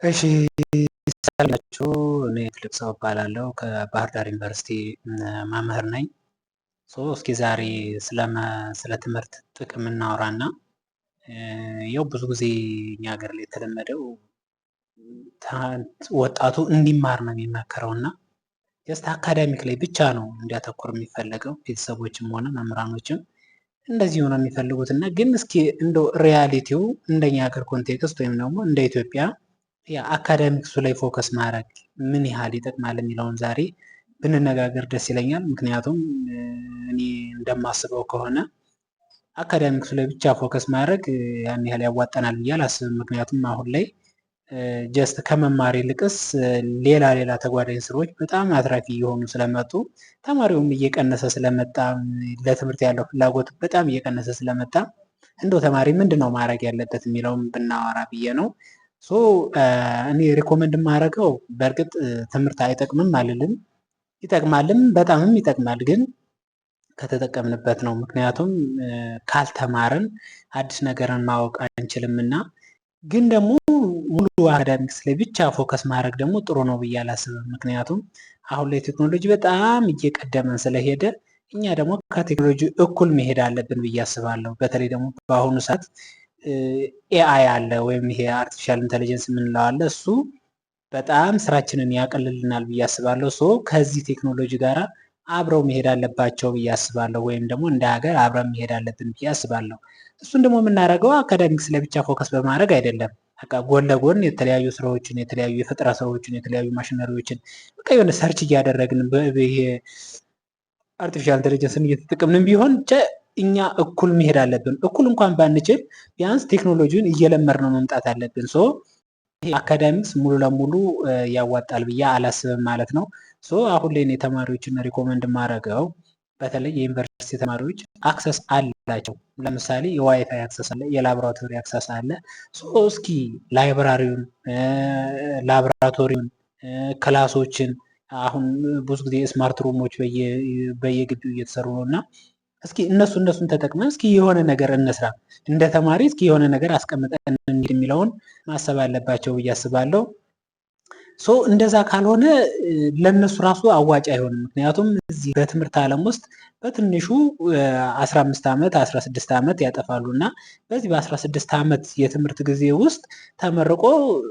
እሺ ሰላም። እኔ ትልቅ ሰው እባላለሁ፣ ከባህር ዳር ዩኒቨርሲቲ መምህር ነኝ። So እስኪ ዛሬ ስለ ትምህርት ጥቅም እናውራና ያው ብዙ ጊዜ እኛ ሀገር ላይ የተለመደው ወጣቱ እንዲማር ነው የሚመከረው እና just academic ላይ ብቻ ነው እንዲያተኩር የሚፈለገው። ቤተሰቦችም ሆነ መምህራኖችም እንደዚሁ ነው የሚፈልጉት። እና ግን እስኪ እንደው reality ው እንደኛ ሀገር context ወይም ደግሞ እንደ ኢትዮጵያ የ academics ኡ ላይ focus ማድረግ ምን ያህል ይጠቅማል የሚለውን ዛሬ ብንነጋገር ደስ ይለኛል። ምክንያቱም እኔ እንደማስበው ከሆነ academics ኡ ላይ ብቻ focus ማድረግ ያን ያህል ያዋጣናል ብዬ አላስብም። ምክንያቱም አሁን ላይ just ከመማር ይልቅስ ሌላ ሌላ ተጓዳኝ ስራዎች በጣም አትራፊ እየሆኑ ስለመጡ፣ ተማሪውም እየቀነሰ ስለመጣ፣ ለትምህርት ያለው ፍላጎት በጣም እየቀነሰ ስለመጣ እንደው ተማሪ ምንድን ነው ማድረግ ያለበት የሚለውን ብናወራ ብዬ ነው። So እኔ recommend የማደርገው፣ በእርግጥ ትምህርት አይጠቅምም አልልም፣ ይጠቅማልም፣ በጣምም ይጠቅማል፣ ግን ከተጠቀምንበት ነው። ምክንያቱም ካልተማርን አዲስ ነገርን ማወቅ አንችልም። እና ግን ደግሞ ሙሉ academics ላይ ብቻ focus ማድረግ ደግሞ ጥሩ ነው ብዬ አላስብም። ምክንያቱም አሁን ላይ ቴክኖሎጂ በጣም እየቀደመን ስለሄደ እኛ ደግሞ ከቴክኖሎጂ እኩል መሄድ አለብን ብዬ አስባለሁ። በተለይ ደግሞ በአሁኑ ሰዓት AI አለ ወይም ይሄ artificial intelligence የምንለው አለ። እሱ በጣም ስራችንን ያቀልልናል ብዬ አስባለሁ። So ከዚህ ቴክኖሎጂ ጋር አብረው መሄድ አለባቸው ብዬ አስባለሁ። ወይም ደግሞ እንደ ሀገር አብረን መሄድ አለብን ብዬ አስባለሁ። እሱን ደግሞ የምናደርገው academics ላይ ብቻ focus በማድረግ አይደለም። በቃ ጎን ለጎን የተለያዩ ስራዎችን፣ የተለያዩ የፈጠራ ስራዎችን፣ የተለያዩ ማሽነሪዎችን በቃ የሆነ search እያደረግን፣ ይሄ artificial intelligence ን እየተጠቀምንም ቢሆን እኛ እኩል መሄድ አለብን። እኩል እንኳን ባንችል ቢያንስ ቴክኖሎጂውን እየለመድነው መምጣት አለብን። So academics ሙሉ ለሙሉ ያዋጣል ብዬ አላስብም ማለት ነው። So አሁን ላይ እኔ ተማሪዎችን recommend የማደርገው፣ በተለይ የዩኒቨርሲቲ ተማሪዎች access አላቸው። ለምሳሌ የ WiFi access አለ፣ የላቦራቶሪ access አለ። So እስኪ library ውን፣ ላቦራቶሪውን፣ class ኦችን፣ አሁን ብዙ ጊዜ smart room ኦች በየግቢው እየተሰሩ ነው እና እስኪ እነሱን ተጠቅመን እስኪ የሆነ ነገር እንስራ፣ እንደ ተማሪ እስኪ የሆነ ነገር አስቀምጠን እንሂድ የሚለውን ማሰብ አለባቸው ብዬ አስባለሁ። So እንደዛ ካልሆነ ለእነሱ ራሱ አዋጭ አይሆንም። ምክንያቱም እዚህ በትምህርት ዓለም ውስጥ በትንሹ 15 ዓመት፣ 16 ዓመት ያጠፋሉ እና በዚህ በ16 ዓመት የትምህርት ጊዜ ውስጥ ተመርቆ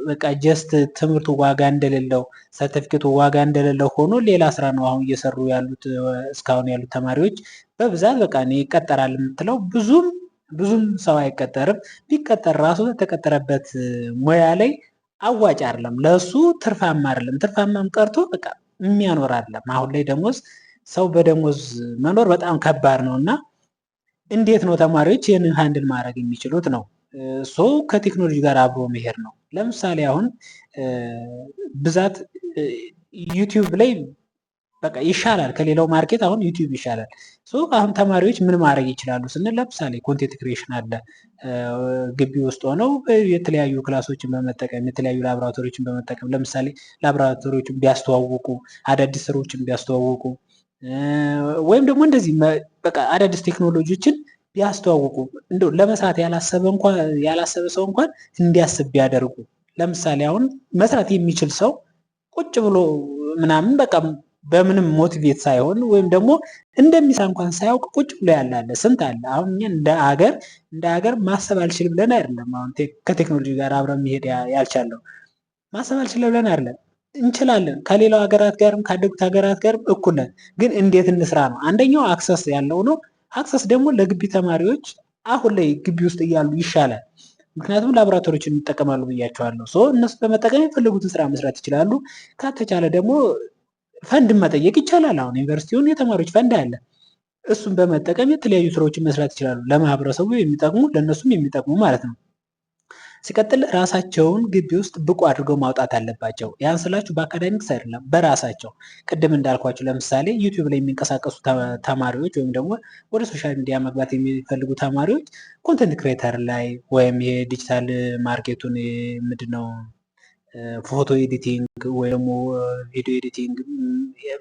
በቃ just ትምህርቱ ዋጋ እንደሌለው፣ ሰርቲፊኬቱ ዋጋ እንደሌለው ሆኖ ሌላ ስራ ነው አሁን እየሰሩ ያሉት። እስካሁን ያሉት ተማሪዎች በብዛት በቃ እኔ ይቀጠራል የምትለው ብዙም ብዙም ሰው አይቀጠርም። ቢቀጠር ራሱ የተቀጠረበት ሙያ ላይ አዋጭ አይደለም፣ ለእሱ ትርፋማ አይደለም። ትርፋማም ቀርቶ በቃ የሚያኖር አይደለም። አሁን ላይ ደሞዝ፣ ሰው በደሞዝ መኖር በጣም ከባድ ነው እና እንዴት ነው ተማሪዎች ይህንን handle ማድረግ የሚችሉት ነው። So ከቴክኖሎጂ ጋር አብሮ መሄድ ነው። ለምሳሌ አሁን ብዛት YouTube ላይ በቃ ይሻላል፣ ከሌላው market አሁን YouTube ይሻላል። So አሁን ተማሪዎች ምን ማድረግ ይችላሉ ስንል ለምሳሌ content creation አለ። ግቢ ውስጥ ሆነው የተለያዩ class ኦችን በመጠቀም፣ የተለያዩ ላቦራቶሪዎችን በመጠቀም፣ ለምሳሌ ላቦራቶሪዎችን ቢያስተዋውቁ፣ አዳዲስ ስራዎችን ቢያስተዋውቁ፣ ወይም ደግሞ እንደዚህ በቃ አዳዲስ ቴክኖሎጂዎችን ቢያስተዋውቁ፣ እንደው ለመስራት ያላሰበ እንኳን፣ ያላሰበ ሰው እንኳን እንዲያስብ ቢያደርጉ። ለምሳሌ አሁን መስራት የሚችል ሰው ቁጭ ብሎ ምናምን በቃ በምንም motivate ሳይሆን ወይም ደግሞ እንደሚሰራ እንኳን ሳያውቅ ቁጭ ብሎ ያለ አለ፣ ስንት አለ። አሁን እኛ እንደ ሀገር ማሰብ አልችል ብለን አይደለም። አሁን ከቴክኖሎጂ ጋር አብረን መሄድ ያልቻለው ማሰብ አልችል ብለን አይደለም። እንችላለን። ከሌላው ሀገራት ጋርም ካደጉት ሀገራት ጋርም እኩል ነን። ግን እንዴት እንስራ ነው። አንደኛው access ያለው ነው። Access ደግሞ ለግቢ ተማሪዎች አሁን ላይ ግቢ ውስጥ እያሉ ይሻላል። ምክንያቱም ላቦራቶሪዎችን ይጠቀማሉ ብያቸዋለሁ። So እነሱ በመጠቀም የፈለጉትን ስራ መስራት ይችላሉ። ካልተቻለ ደግሞ ፈንድ መጠየቅ ይቻላል። አሁን ዩኒቨርሲቲውን የተማሪዎች ፈንድ አለ። እሱን በመጠቀም የተለያዩ ስራዎችን መስራት ይችላሉ። ለማህበረሰቡ የሚጠቅሙ፣ ለእነሱም የሚጠቅሙ ማለት ነው። ሲቀጥል ራሳቸውን ግቢ ውስጥ ብቁ አድርገው ማውጣት አለባቸው። ያን ስላችሁ በ academics አይደለም፣ በራሳቸው። ቅድም እንዳልኳቸው ለምሳሌ YouTube ላይ የሚንቀሳቀሱ ተማሪዎች ወይም ደግሞ ወደ social media መግባት የሚፈልጉ ተማሪዎች content creator ላይ ወይም የ digital market ኡን ምንድን ነው Photo editing ወይ ደግሞ video editing፣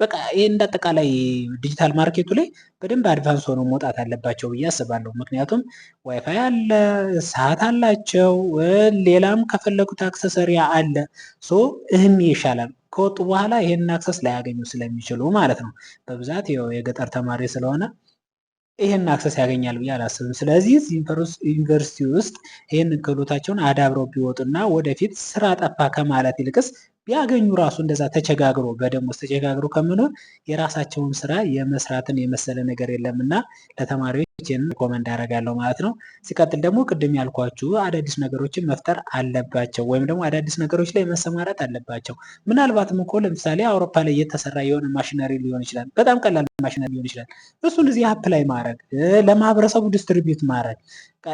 በቃ ይህ እንዳጠቃላይ digital market ኡ ላይ በደንብ advance ሆነው መውጣት አለባቸው ብዬ አስባለሁ። ምክንያቱም ዋይፋይ አለ፣ ሰዓት አላቸው፣ ሌላም ከፈለጉት accessory አለ። So ይህም ይሻላል። ከወጡ በኋላ ይህንን access ላያገኙ ስለሚችሉ ማለት ነው። በብዛት የገጠር ተማሪ ስለሆነ ይህን access ያገኛል ብዬ አላስብም። ስለዚህ ዩኒቨርሲቲ ውስጥ ይህንን ክህሎታቸውን አዳብረው ቢወጡና ወደፊት ስራ ጠፋ ከማለት ይልቅስ ቢያገኙ ራሱ እንደዛ ተቸጋግሮ፣ በደሞዝ ተቸጋግሮ ከመኖር የራሳቸውን ስራ የመስራትን የመሰለ ነገር የለም እና ለተማሪዎች ይህንን recommend አደርጋለሁ ማለት ነው። ሲቀጥል ደግሞ ቅድም ያልኳችሁ አዳዲስ ነገሮችን መፍጠር አለባቸው ወይም ደግሞ አዳዲስ ነገሮች ላይ መሰማራት አለባቸው። ምናልባትም እኮ ለምሳሌ አውሮፓ ላይ የተሰራ የሆነ ማሽነሪ ሊሆን ይችላል። በጣም ቀላል ማሽነሪ ሊሆን ይችላል። እሱን እዚህ apply ማድረግ፣ ለማህበረሰቡ distribute ማድረግ፣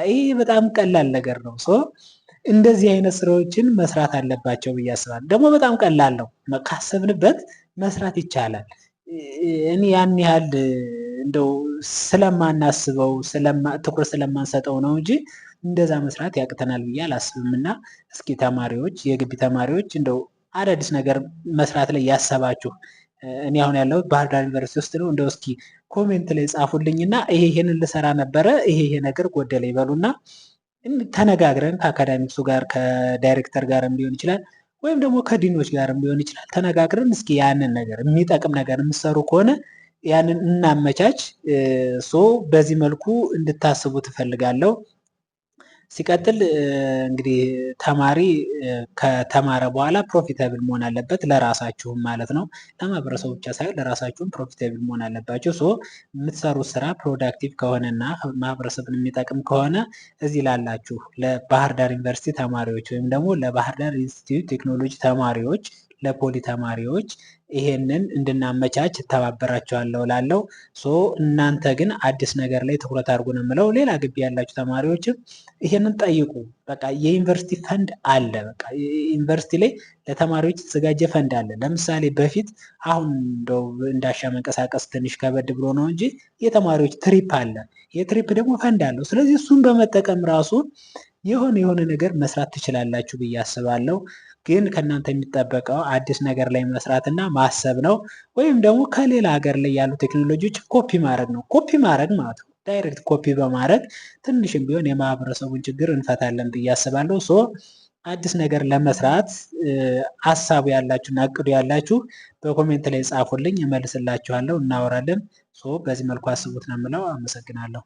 ይህ በጣም ቀላል ነገር ነው። So እንደዚህ አይነት ስራዎችን መስራት አለባቸው ብዬ አስባለሁ። ደግሞ በጣም ቀላል ነው፣ ካሰብንበት መስራት ይቻላል። እኔ ያን ያህል እንደው ስለማናስበው፣ ትኩረት ስለማንሰጠው ነው እንጂ እንደዛ መስራት ያቅተናል ብዬ አላስብም። እና እስኪ ተማሪዎች፣ የግቢ ተማሪዎች፣ እንደው አዳዲስ ነገር መስራት ላይ ያሰባችሁ፣ እኔ አሁን ያለሁት ባህር ዳር ዩኒቨርሲቲ ውስጥ ነው። እንደው እስኪ comment ላይ ጻፉልኝና ይሄ ይሄንን ልሰራ ነበረ፣ ይሄ ይሄ ነገር ጎደለ ይበሉና ተነጋግረን ከ academics ኡ ጋር፣ ከዳይሬክተር ጋርም ሊሆን ይችላል ወይም ደግሞ ከዲኖች ጋርም ሊሆን ይችላል፣ ተነጋግረን እስኪ ያንን ነገር የሚጠቅም ነገር የምትሰሩ ከሆነ ያንን እናመቻች። So በዚህ መልኩ እንድታስቡ ትፈልጋለሁ። ሲቀጥል እንግዲህ ተማሪ ከተማረ በኋላ profitable መሆን አለበት፣ ለራሳችሁም ማለት ነው። ለማህበረሰቡ ብቻ ሳይሆን ለራሳችሁም profitable መሆን አለባቸው። So የምትሰሩት ስራ productive ከሆነና ማህበረሰብን የሚጠቅም ከሆነ እዚህ ላላችሁ ለባህር ዳር ዩኒቨርሲቲ ተማሪዎች ወይም ደግሞ ለባህር ዳር ኢንስቲትዩት ቴክኖሎጂ ተማሪዎች፣ ለፖሊ ተማሪዎች ይሄንን እንድናመቻች እተባበራቸዋለሁ ላለው። So እናንተ ግን አዲስ ነገር ላይ ትኩረት አድርጉ ነው የምለው። ሌላ ግቢ ያላችሁ ተማሪዎችም ይሄንን ጠይቁ። በቃ የዩኒቨርሲቲ ፈንድ አለ። በቃ ዩኒቨርሲቲ ላይ ለተማሪዎች የተዘጋጀ ፈንድ አለ። ለምሳሌ በፊት፣ አሁን እንደው እንዳሻ መንቀሳቀስ ትንሽ ከበድ ብሎ ነው እንጂ የተማሪዎች trip አለ። የ trip ደግሞ ፈንድ አለው። ስለዚህ እሱን በመጠቀም ራሱ የሆነ የሆነ ነገር መስራት ትችላላችሁ ብዬ አስባለሁ። ግን ከእናንተ የሚጠበቀው አዲስ ነገር ላይ መስራትና ማሰብ ነው። ወይም ደግሞ ከሌላ ሀገር ላይ ያሉ ቴክኖሎጂዎች ኮፒ ማድረግ ነው። ኮፒ ማድረግ ማለት ነው። Direct copy በማድረግ ትንሽም ቢሆን የማህበረሰቡን ችግር እንፈታለን ብዬ አስባለሁ። So አዲስ ነገር ለመስራት ሀሳቡ ያላችሁና እቅዱ ያላችሁ በ comment ላይ ጻፉልኝ፣ እመልስላችኋለሁ፣ እናወራለን። So በዚህ መልኩ አስቡት ነው የምለው። አመሰግናለሁ።